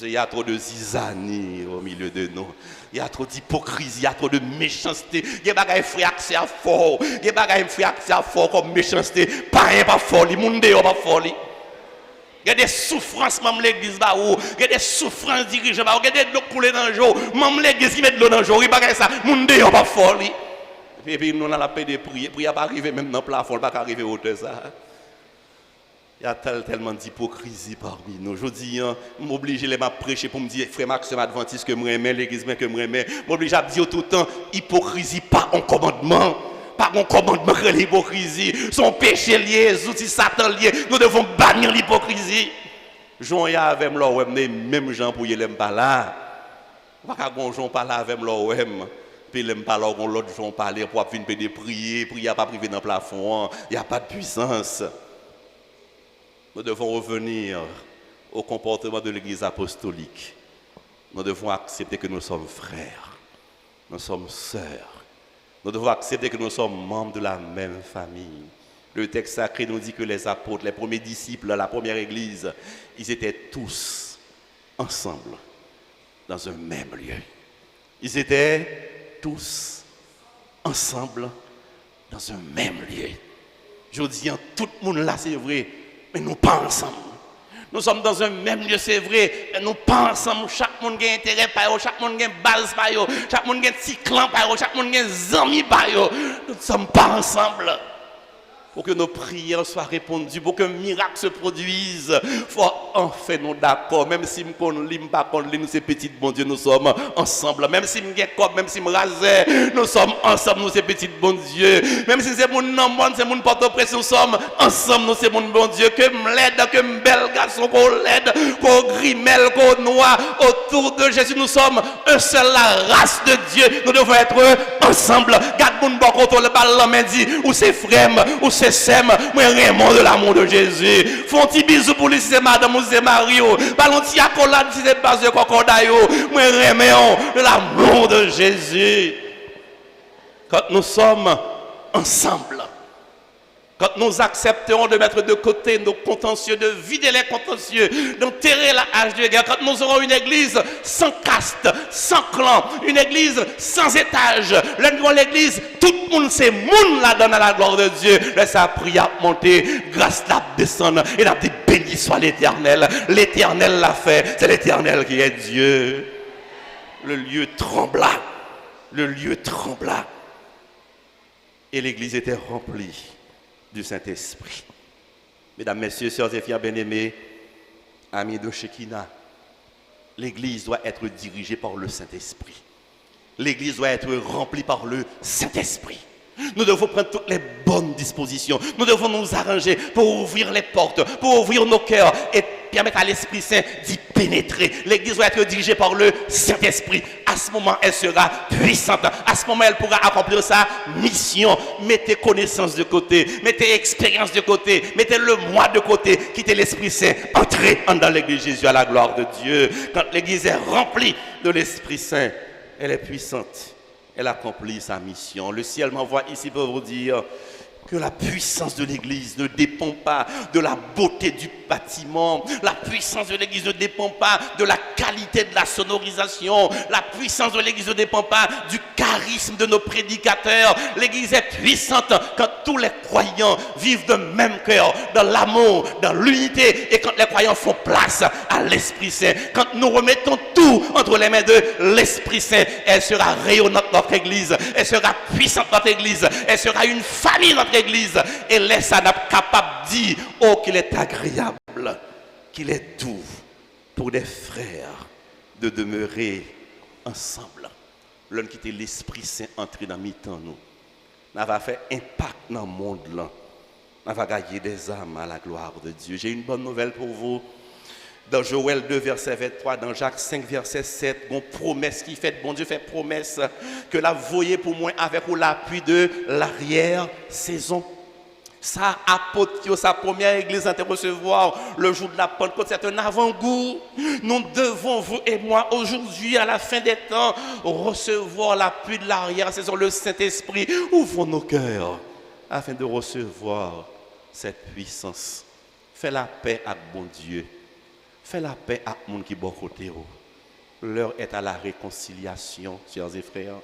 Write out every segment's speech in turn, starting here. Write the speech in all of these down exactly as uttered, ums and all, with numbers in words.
Il y a trop de zizanie au milieu de nous. Il y a trop d'hypocrisie, il y a trop de méchanceté. Gen bagay frè ak sè ap fè w. Gen bagay frè ak sè ap fè w kòm méchanceté. Payen p ap fè w li, moun deyò p ap fè w li. Gen de soufrans manm legliz ba ou. Gen de soufrans dirijan ba ou. Gen de dlo k koule nan je w. Manm legliz ki met dlo nan je w. Wi, bagay sa, moun deyò p ap fè w li. Epi, epi nou la n ap pede priye. Priyè pa rive menm nan plafon, l pa ka rive wotè sa. Y a tèl, tèlman d'hypocrisie parmi nous. Jodi a, m oblije lè m ap preche pou m di frè m ak sè m advantis ke m renmen, legliz mwen ke m renmen, m oblije ap di yo toutan, ipokrizi pa yon kòmandman. Pa gen yon kòmandman ki rele ipokrizi. Se yon peche l ye, zouti Satan l ye. Nous devons bannir l'hypocrisie. Jan w ye avè m lè w wè m nan, e menm jan pou w ye lè m pa la. Ou pa ka gen yon jan w pale avè m lè w wè m, epi lè m pa la w gen yon lòt jan w pale, pou w ap vin pede priye, priyè a p ap rive nan plafon an, y a pas de puissance. Nous devons revenir au comportement de l'Église apostolique. Nous devons accepter que nous sommes frères, nous sommes sœurs. Nous devons accepter que nous sommes membres de la même famille. Le texte sacré nous dit que les apôtres, les premiers disciples, la première église, ils étaient tous ensemble dans un même lieu. Ils étaient tous ensemble dans un même lieu. Jodi a, tout moun la, se vre, men nou pa ansanm. Nous sommes dans un même lieu, c'est vrai, men nou pa ansanm. Chak moun gen enterè pa yo, chak moun gen baz pa yo, chak moun gen ti klan pa yo, chak moun gen zanmi pa yo. Nous ne sommes pas ensemble. Pour que nos prières soient répondues, pour qu'un miracle se produise, fò anfen nou dakò. Menm si m konn li, m pa konn li, nou se pitit Bondye, nous sommes ensemble. Menm si m gen kòb, menm si m razè, nous sommes ensemble, nous se pitit Bondye. Menm si se moun nan mòn, se moun Pòtoprens, nous sommes ensemble, nous se moun Bondye. Ke m lèd, ke m bèl gason, ke w lèd, ke w grimèl, ke w nwa, autour de Jésus, nous sommes un seul, la race de Dieu, nous devons être ensemble. Gad moun bò kote w, ba l lanmen, di, ou se frè m, ou se sè m, mwen renmen w de l'amour de Jésus. Fè yon ti bizou pou li si se madanm ou, si se mari w. Ba l yon ti akolad si se baz de kòkòday ou. Mwen renmen w de l'amour de Jésus. Quand nous sommes ensemble, quand nous accepterons de mettre de côté nos contentieux, de vider les contentieux, d'enterrer la hache de guerre, quand nous aurons une église sans caste, sans clan, une église sans étage, lè nou gen yon legliz, tout moun se moun ladan l, à la gloire de Dieu, lè sa priyè ap monte, gras la ap desann, e n ap di, béni soit l'Éternel. L'Éternel l'a fait, c'est l'Éternel qui est Dieu. Le lieu trembla. Le lieu trembla. Et l'église était remplie du Saint-Esprit. Mesdames, Messieurs, sœurs et frères bien-aimés, amis de Shekinah, l'Église doit être dirigée par le Saint-Esprit. L'Église doit être remplie par le Saint-Esprit. Nous devons prendre toutes les bonnes dispositions. Nous devons nous arranger pour ouvrir les portes, pour ouvrir nos cœurs et permettre à l'Esprit Saint d'y pénétrer. L'église doit être dirigée par le Saint-Esprit. À ce moment, elle sera puissante. À ce moment, elle pourra accomplir sa mission. Mettez connaissance de côté, mettez expérience de côté, mettez le moi de côté. Quittez l'Esprit Saint. Entrez dans l'église Jésus à la gloire de Dieu. Quand l'église est remplie de l'Esprit Saint, elle est puissante. Elle accomplit sa mission. Le ciel m'envoie ici pour vous dire que la puissance de l'Église ne dépend pas de la beauté du bâtiment. La puissance de l'Église ne dépend pas de la qualité de la sonorisation. La puissance de l'Église ne dépend pas du charisme de nos prédicateurs. L'Église est puissante quand tous les croyants vivent d'un même cœur, dans l'amour, dans l'unité, et quand les croyants font place à l'Esprit Saint, quand nous remettons tout entre les mains de l'Esprit Saint, elle sera rayonnante notre Église, elle sera puissante notre Église, elle sera une famille notre Église. Et lè sa n ap kapab di, oh, qu'il est agréable, qu'il est doux pour des frères de demeurer ensemble. Lè n kite Lespri Sen antre nan mitan nou, n a va fè enpak nan mond lan. N a va gagner des âmes à la gloire de Dieu. J'ai une bonne nouvelle pour vous. Dans Joël deux, verset vingt-trois, dans Jacques cinq, verset sept, gon pwomès ki fèt. Bondye fè pwomès ke l ap voye pou mwen avèk ou lapli de laryè sezon. Sa apot yo, sa premyè legliz lan te resevwa le jou de la Pentecôte, c'est un avant-goût. Nous devons, vous et moi, aujourd'hui, à la fin des temps, recevoir la pluie de l'arrière-saison, le Saint-Esprit. Ouvrons nos cœurs afin de recevoir cette puissance. Fè lapè ak Bondye. Fè lapè ak moun ki bò kote w. L'heure est à la réconciliation, chers et frères.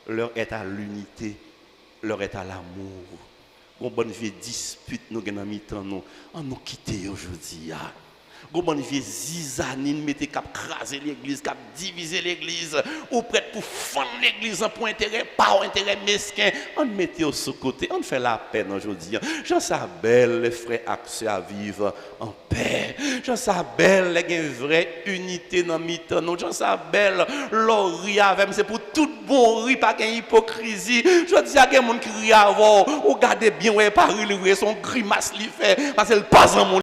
L'heure est à l'unité. L'heure est à l'amour. Gon bann vye dispit nou gen nan mitan nou. An nou kite yo jodi a. Gon bann vye zizani n mete k ap kraze legliz, k ap divize legliz. Ou prèt pou fann legliz lan pou enterè pa w, enterè mesken. An mete yo sou kote. An fè lapè nan jodi a. Jan sa bèl lè frè ak sè a viv an pè. Jan sa bèl lè gen vrè inite nan mitan nou. Jan sa bèl lè w ri avè m, se pou tout bon ri, pa gen ipokrizi. Jodi a gen moun ki ri avè w, ou gade byen, wè, e pa ri li ri, se yon grimas li fè, paske l pa zanmi w.